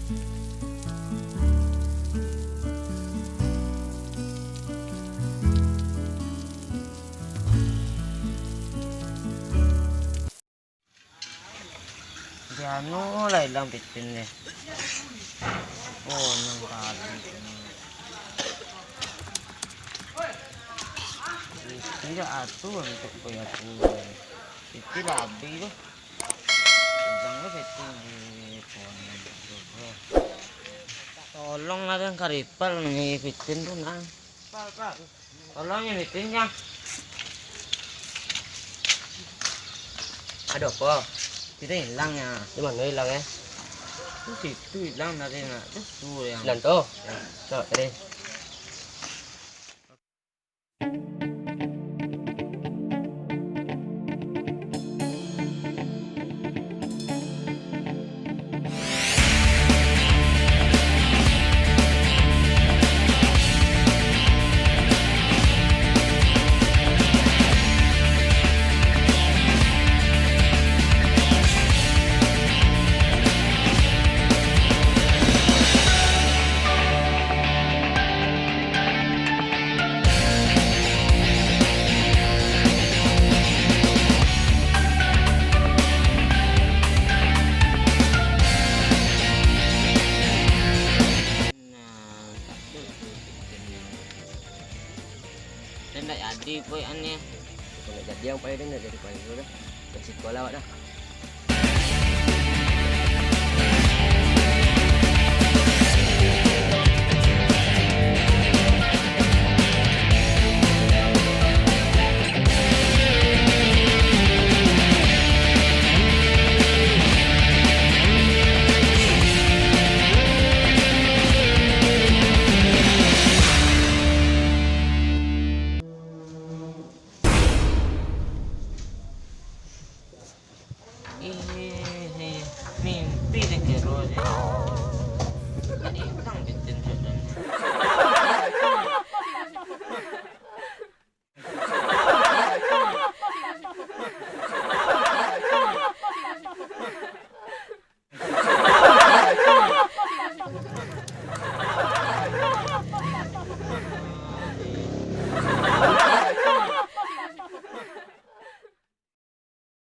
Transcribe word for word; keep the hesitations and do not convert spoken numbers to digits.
Di anu lah ilang pitin deh. Oh, nang tadi. Tidak atuh untuk kau ya tuh. Itu lah habis tu. Pegang tu setting di pohon tu. Tolong lah yang karipal ni pitin tu nah. Tolong yang pitin ya. Ada apa? Kita hilang ya. Di mana hilang ya? Tu situ hilang dari nak tu tu yang. Hilang tu. Ya. Cok tadi. Nah, takut tu pikirannya. Dan tak jadi pun aneh. Kalau jadi yang paling dengar jadi paling dulu dah. Resiko lah awak dah.